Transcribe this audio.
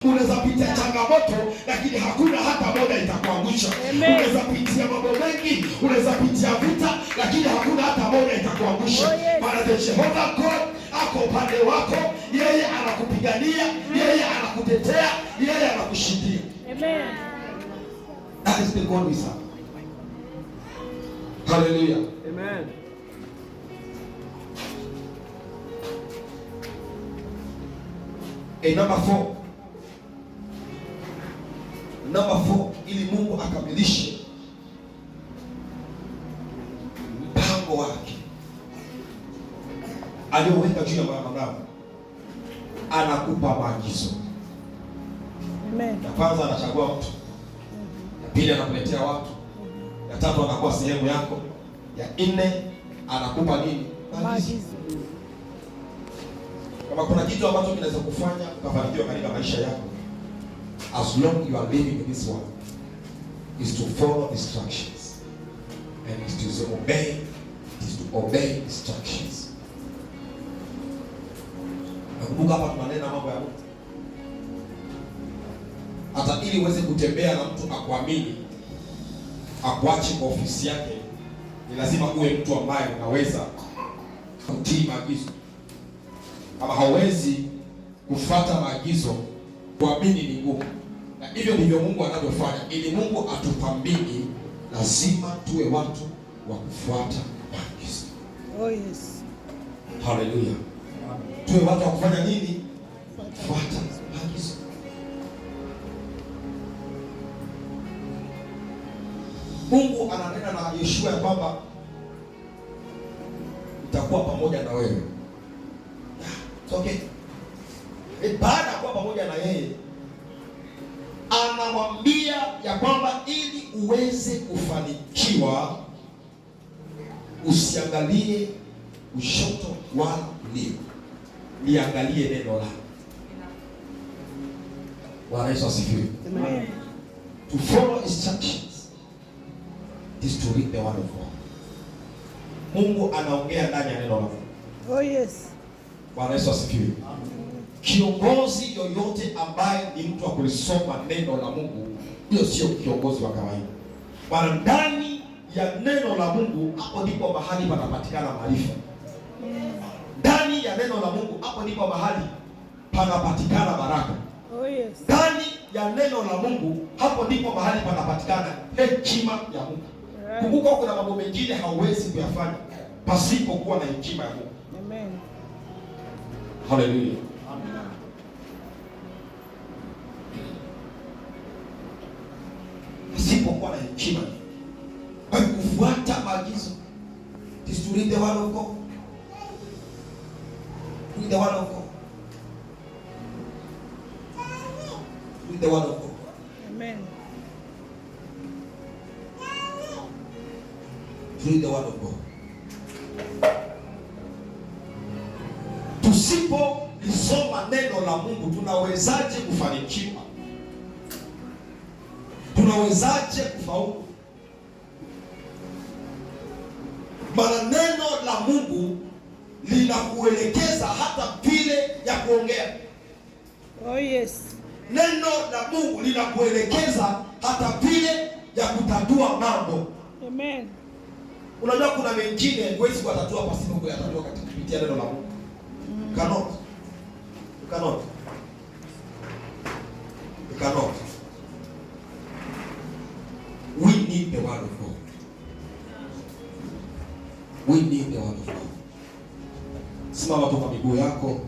Unaweza pitia changamoto lakini hakuna hata moja itakuangusha. Unaweza pitia mambo mengi, unaweza pitia vita, lakini hakuna hata moja itakuangusha. Oh, yes. Maana the Jehovah God ako upande wako, yeye anakupigania, yeye anakutetea, yeye anakushindia. Amen. That is the God we serve. Hallelujah. Amen. Hey, number four. Number four, ili Mungu akamilishe mpango wake aliyoweka juu ya mwanadamu, anakupa maagizo. Amen. Ya kwanza anachagua mtu, ya pili anakuletea watu, ya tatu anakuwa sehemu yako, ya nne anakupa nini? Maagizo. Maagizo. Kama kuna kitu ambacho kinaweza kufanya ukafanikiwa katika maisha yako, as long you are living in this world, is to follow instructions and is to obey, is to obey instructions. Nakumbuka hapa tunanena mambo ya Mungu. Hata ili uweze kutembea na mtu akuamini, akuache kwa ofisi yake, ni lazima uwe mtu ambaye unaweza kutii maagizo. Kama hauwezi kufuata maagizo, kuamini ni ngumu. Na hivyo ndivyo Mungu anavyofanya. Ili Mungu atupambini, lazima tuwe watu wa kufuata maagizo. Oh, yes. Haleluya. Tuwe watu wa kufanya nini? Kufuata maagizo. Mungu ananena na Yoshua ya kwamba nitakuwa pamoja na wewe. It's okay. Baada ya kuwa pamoja na yeye, anamwambia ya kwamba ili uweze kufanikiwa usiangalie kushoto wala kulia, liangalie neno lako. Bwana Yesu asifiwe. Amen. To follow instructions is to read the word of God. Mungu anaongea ndani ya neno lako. Oh, yes. Bwana Yesu asifiwe. Kiongozi yoyote ambaye ni mtu wa kulisoma neno la Mungu, hiyo sio kiongozi wa kawaida. Maana ndani ya neno la Mungu hapo ndipo mahali panapatikana maarifa. Ndani ya neno la Mungu hapo ndipo mahali panapatikana baraka. Oh, yes. Ndani ya neno la Mungu hapo ndipo mahali panapatikana hekima ya Mungu. Right. Kumbuka kuna mambo mengine hauwezi kuyafanya pasipokuwa na hekima ya Mungu. Amen. Haleluya. Pasipokuwa na hekima. Kwa hiyo kufuata maagizo is to read the word of God. Read the word of God. Read the word of God. Amen. Read the word of God. Tusipo lisoma neno la Mungu tunawezaje kufanikiwa? Tunawezaje kufaulu? Maana neno la Mungu linakuelekeza hata vile ya kuongea. Oh, yes. Neno la Mungu linakuelekeza hata vile ya kutatua mambo. Amen. Unajua kuna mengine huwezi kuyatatua pasipo kuyatatua katika kupitia neno la Mungu. Cannot. You cannot. You cannot. We need the word of God. We need the word of God. Simama tu kwa miguu yako.